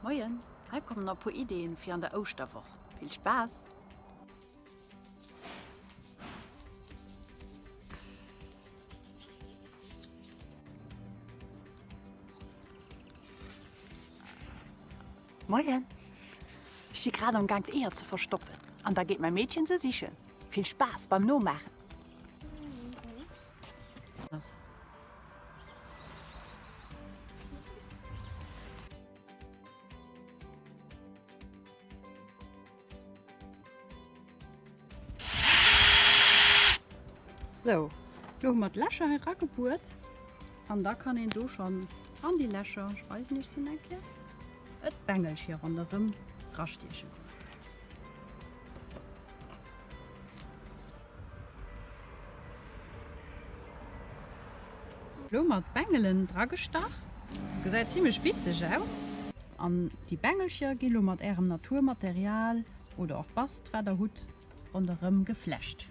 Moien, hei kommen nach e puer Ideeën fir an der Ouschterwoch. Vill Spaass! Moien, ech si grad am Gaang d'Eeër ze verstoppen an da geet mäi Meedchen se sichen. Vill Spaass beim Nomaachen! Sou, lo hu mer d'Lächer hei ragebuert an da kann een do schonn an déi Lächer, ech weisen iech se eng Kéier, et Bengelche ronderëm rastiechen. Lo mat Bengelen dragestach, gesäit zimlech witzeg aus. An déi Bengelcher gi lo mat ärem Naturmaterial oder och Bast wat der hutt ronderëm geflecht.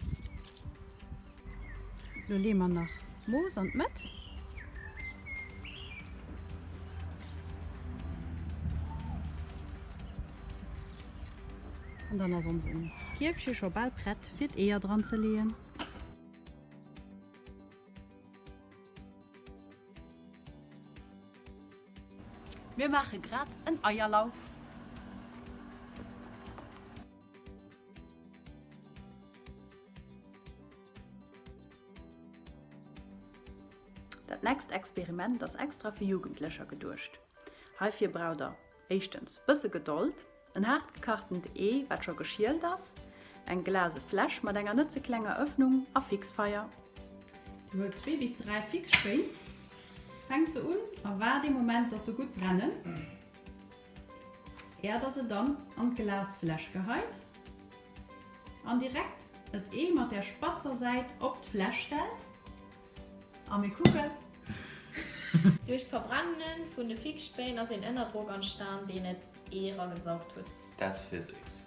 Lo leeë mer nach Moos an d'Mëtt. An dann ass onsen Kierfche scho bal prett fir d'Eeër dran ze leeën. Mir maache grad en Eierlauf. Dat next Experiment ass extra fir Jugendlecher geduecht. Heifir braucht der éischtens bësse Gedold, en haart gekachtent Ee wat scho geschielt ass, eng glase Fläsch mat enger net ze klenger Ëffnung a Fixfeier. Dir huelt zwee bis 3 Fixspéin, fänkt se un a waart ee Moment dass se gutt brennen, är der se dann an d'Glasfläsch geheit an direkt et Ee mat der spatzer Säit op d'Fläsch stellt a mir kucken. Duerch d'Verbrenne vun de Fixspéin ass een Ënnerdrock entstan, deen et Ee eragesaugt huet. That's physics.